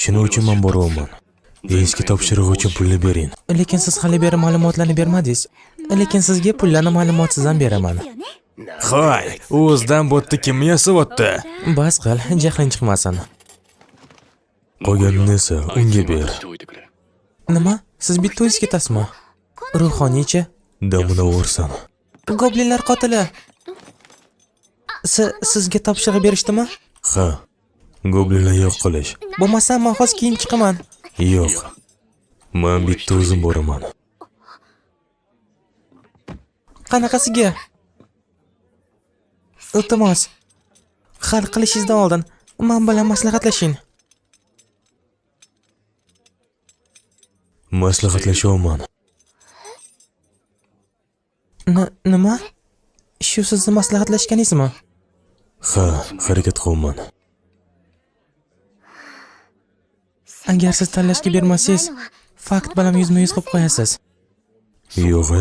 Shuning uchun men boryapman. Eski topshiriq uchun pulni bering. Lekin siz hali beri ma'lumotlarni bermadingiz. Lekin sizga pullarni ma'lumotsiz ham beraman. Hoy, o'zidan botni kim yasayapti? Bas qil, jahling chiqmasin. Qolganini esa unga ber. Nima? Siz bitta o'zingiz ketasizmi? Ruhoniychi? Damini o'rsan. Goblinlar qotili. Sizga topshiriq berishdimi? Ha. Goblinlar yo'q qilish. Bo'lmasa men hozir kiyim chiqaman. Yo'q. Men bitta o'zim boraman. Qanaqasiga? Iltimos, hal qilishingizdan oldin men bilan maslahatlashing. Maslahatlashyapman. Nima? Shu sizni maslahatlashganingizmi? Ha, harakat qilaman. Agar siz tanlashga bermasangiz, fakt bilan yuzma-yuz qilib qo'yasiz. Yo'q.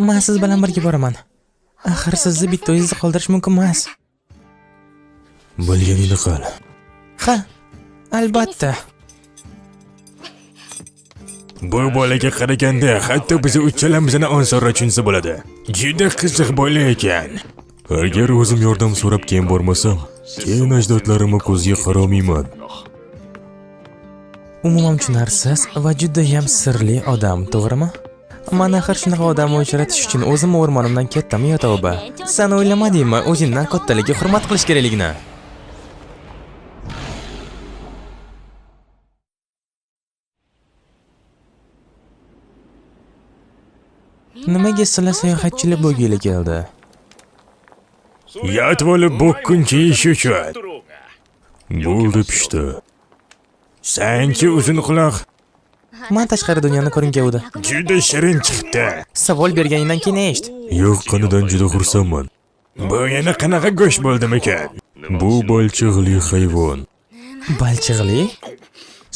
Men siz bilan birga boraman. Axir sizni bitta o'zingizni qoldirish mumkin emas. Bilganingni qil. Ha, albatta. Bu bolaga qaraganda hatto bizni uchalamizni osonroq tushunsa bo'ladi. Juda qiziq bola ekan. Agar o'zim yordam so'rab keyin bormasam, keyin ajdodlarimni ko'ziga qaraolmayman. Umuman tushunarsiz va juda ham sirli odam, to'g'rimi? Men axir shunaqa odamni uchratish uchun o'zim o'rmonimdan ketdim, yo tavba. Sen o'ylamadingmi o'zingdan kattalarga hurmat qilish kerakligini? Nimaga sizlar sayohatchilar bo'lgili keldi? Yotib olib bo'kkuncha yeyish uchun. Bo'ldi, pishdi. Sanchi uzun quloq. Men tashqari dunyoni ko'rgim keldi. Juda shirin chiqdi. Savol berganingdan keyin eshit. Yo'q, qanidan juda xursandman. Bu yana qanaqa go'sht bo'ldimikan? Bu balchiqli hayvon. Balchiqli?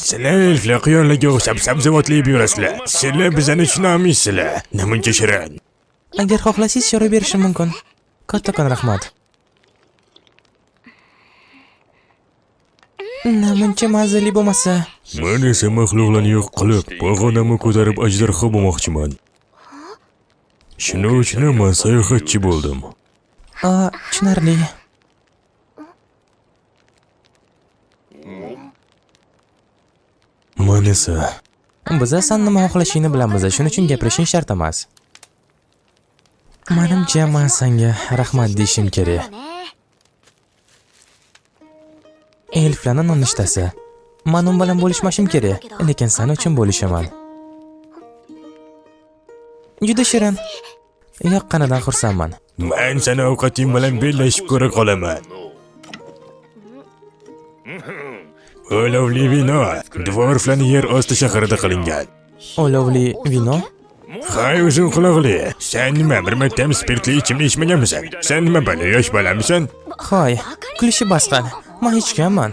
Sizlar elflar quyonlarga o'xshab sabzavotli yeb yurasizlar. Sizlar bizani tushunolmaysizlar. Namuncha shirin. Agar xohlasangiz sharob berishim mumkin. Kattakon rahmat. Namuncha mazali bo'lmasa. Men esa maxluqlarni yo'q qilib, pog'onamni ko'tarib ajdarho bo'lmoqchiman. Shuning uchun men sayohatchi bo'ldim. Tushunarli. Men esa biz san nima xohlashingni bilamiz, shuning uchun gapirishing shart emas. Menimcha, men senga rahmat deyishim kerak. Elflarning nonishtasi. Men u bilan bo'lishmashim kerak, lekin sen uchun bo'lishaman. Juda shirin. Yoqqanidan xursandman. Men seni ovqating bilan bellashib ko'ra qolaman. Olovli vino dvorflarning yer osti shahrida qilingan. Olovli vino? Hay, uzun quloqli. Sen nima, bir marta ham spirtli ichimlik ichmaganmisan? Sen nima bala, yosh bolamisan? Hoy, kulishi bas qil. Men ichganman.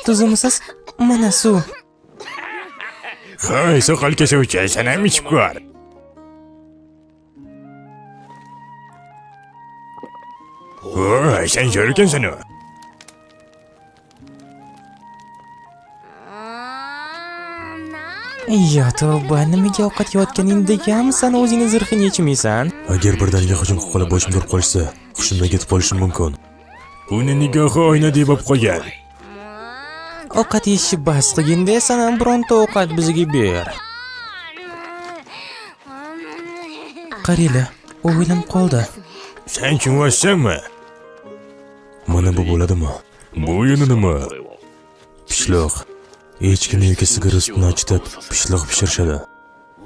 Tuzumisiz? Mana suv. Hay, soqol kesuvchi, sen ham ichib ko'r. Voy, sen zo'r ekansan-u. Ya tavba, nimaga ovqat yeyotganingda san o'zingni zirhini yechmaysan? Agar birdaniga hujum qilib qolib boshim ko'rib qolishsa, hushimdan ketib qolishim mumkin. Uni nigohi oynadek bo'lib qolgan. Ovqat yeyishni bas qilgin-da, san ham bironta ovqat bizga ber. Qaranglar, u o'ylanib qoldi. Sen tushunmaysanmi? Mana bu bo'ladimi? Bu yana nima? Pishloq. Echkini yoki sigir sutini achitib, pishloq pishirishadi.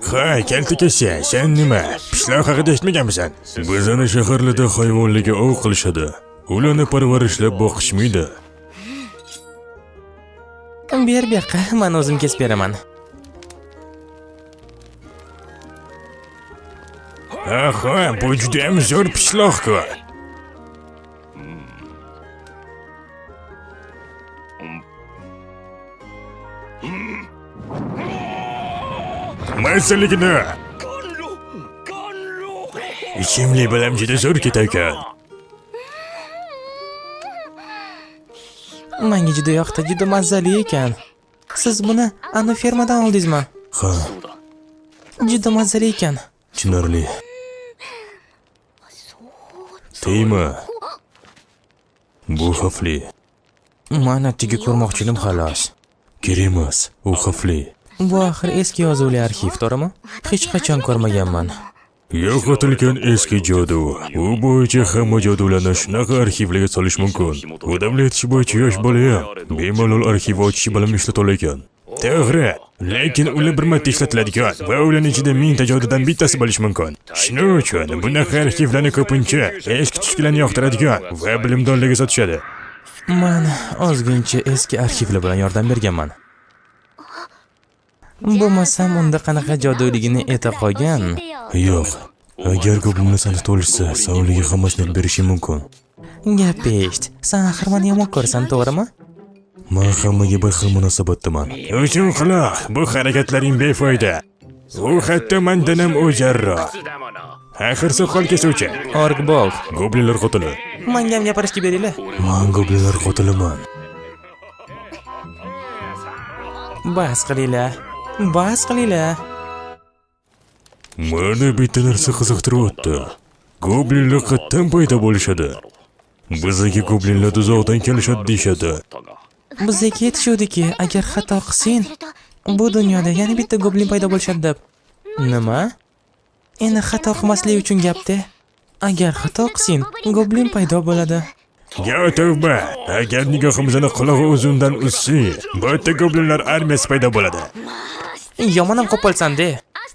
Ha, kalta kesa, sen nima? Pishloq haqida eshitmaganmisan? Bizani shaharlarda hayvonlarga ov qilishadi. Ularni parvarishlab boqishmaydi. Ber bu yoqqa, men o'zim kesib beraman. Aha, bu juda ham zo'r pishloq-ku. Mazaligini. Ichimlik bilan juda zo'r ketar ekan. Menga juda yoqdi, juda mazali ekan. Siz buni ana fermadan oldingizmi? Ha. Juda mazali ekan. Tushunarli. Tegma. Bu xavfli. Mana tigi ko'rmoqchi edim xolos. Kerak emas, u xavfli. Bu axir eski yozuvli arxiv, to'g'rimi? Hech qachon ko'rmaganman. Yo'qotilgan eski jodu. U bo'yicha hamma jodularni shunaqa arxivlarga solish mumkin. Odamlar aytishi bo'yicha yosh bola ham bemalol arxiv ochishi bilan ishlata olar ekan. To'g'ri, lekin ular bir marta ishlatiladigan va ularning ichida mingta jodudan bittasi bo'lishi mumkin. Shuning uchun bunaqa arxivlarni ko'pincha eski tushkilarni yoqtiradigan va bilimdonlarga sotishadi. Man ozgincha eski arxivlar bilan yordam berganman. Bo'lmasam unda qanaqa joduligini eta qolgan. Yo'q, agar goblinlar seni to'lishsa, san ularga hammasini berishing mumkin. Gap eshit, san axir meni yomon ko'rasan, to'g'rimi? Men hammaga bir xil munosabatdaman. Uchun quloq, bu harakatlaring befoyda. U hatto mendan ham o'jarroq. Axir soqol kesuvchi. Orkbol. Goblinlar qotili. Menga ham gapirishga beringlar. Men goblinlar qotiliman. Bas qilinglar. Bas qilinglar. Meni bitta narsa qiziqtiryapti. Goblinlar qayerdan paydo bo'lishadi? Bizga goblinlar uzoqdan kelishadi deyishadi. Bizga aytishuvdiki, agar xato qilsang, bu dunyoda yana bitta goblin paydo bo'lishadi deb. Nima? Endi xato qilmaslik uchun gapda. Agar xato qilsang, goblin paydo bo'ladi. Ya tavba, agar nigohimizni qulog'i uzundan uzsang, bitta goblinlar armiyasi paydo bo'ladi. Yomon ham qo'polsan-de.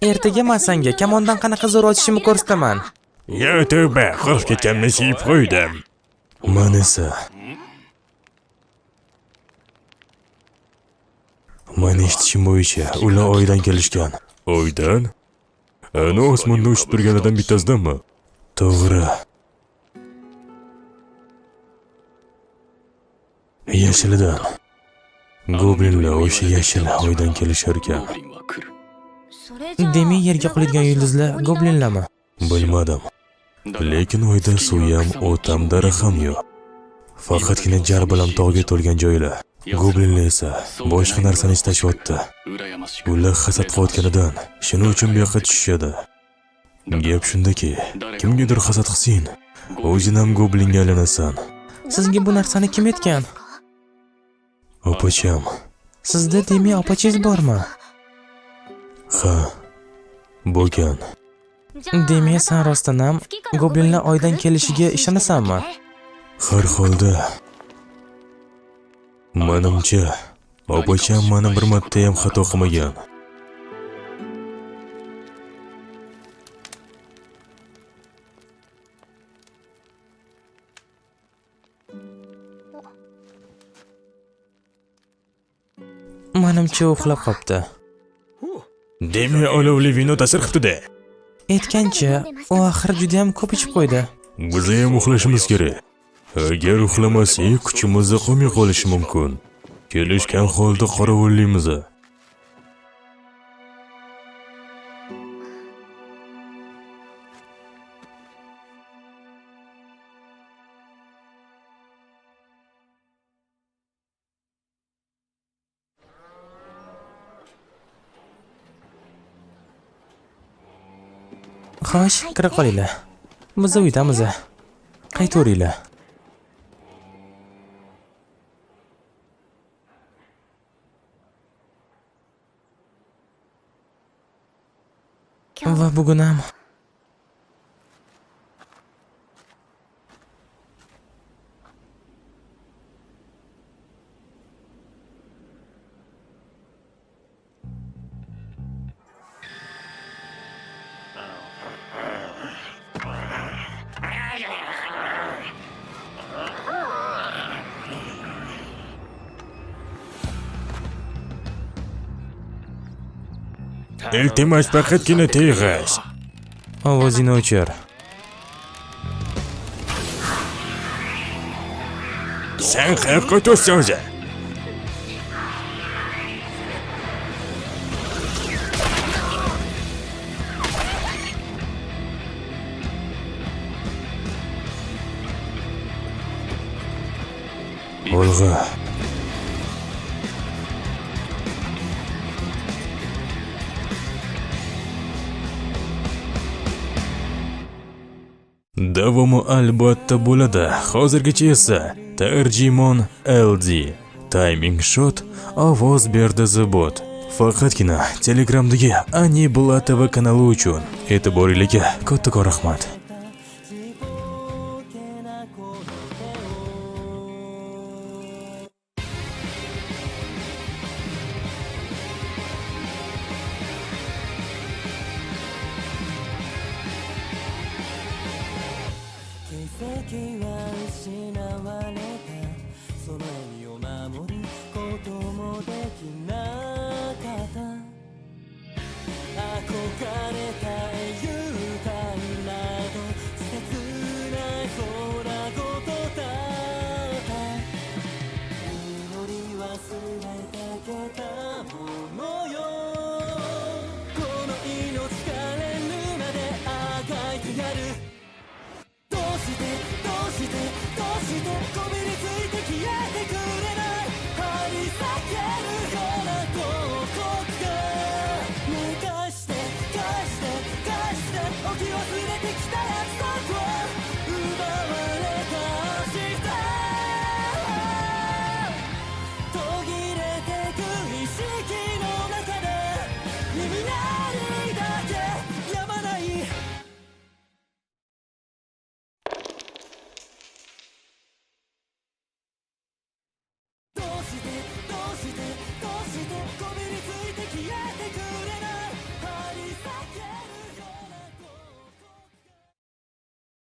Ertaga men senga kamondan qanaqa zo'r otishimni ko'rsataman. Ya tavba, qo'rqib ketganimni siyib qo'ydim. Men esa meni eshitishim bo'yicha ular Oydan kelishgan. Oydan? Ana osmonda uchib turganlardan bittasidanmi? To'g'ri. Yashilidan. Goblinlar o'sha yashil Oydan kelishar ekan. Demak, yerga qulaydigan yulduzlar goblinlarmi? Bilmadim. Lekin Oyda suv ham, o't ham, daraxt ham yo'q. Faqatgina jar bilan tog'ga to'lgan joylar. Goblinlar esa boshqa narsani istashyapti. Ular hasad qilayotganidan shuning uchun bu yoqqa tushishadi. Gap shundaki, kimgadir hasad qilsang, o'zing ham goblinga aylanasan. Sizga bu narsani kim aytgan? Opacham. Sizda demak opachingiz bormi? Ha, bo'lgan. Demak, sen rostdan ham goblinlar Oydan kelishiga ishonasanmi? Har holda menimcha, opacham meni bir marta ham xato qilmagan. Menimcha, uxlab qopti. Demak, olovli vino ta'sir qilibdi-da. Aytgancha, u axir juda ham ko'p ichib qo'ydi. Biz ham uxlashimiz kerak. Agar uxlamasak, kuchimizni qolmay qolishi mumkin. Kelishgan holda qorovullaymiz. Xo'sh, kira qolinglar. Biz uydamiz. Qaytaveringlar. Va bugun ham Iltimos, faqatgina teg'ish. Ovozingni o'chir. Sen qayoqqa o'tyapsan o'zi? Olg'a. Davomi albatta bo'ladi. Hozirgacha esa Tarjimon LD, Timing Shot, ovoz berdi The Bot. Faqatgina Telegramdagi Ani Bulatova kanali uchun. E'tiboringizga kattakon rahmat. 奇跡は失われたその笑みを守ることもできなかった憧れた英雄譚など切ない空言だった祈り忘れてけたものよこの命枯れるまであがいてやるどうしてどうしてどうしてこびりついて消えてくれない張り裂けるような広告がねえ返して返して返して置き忘れてきた約束を。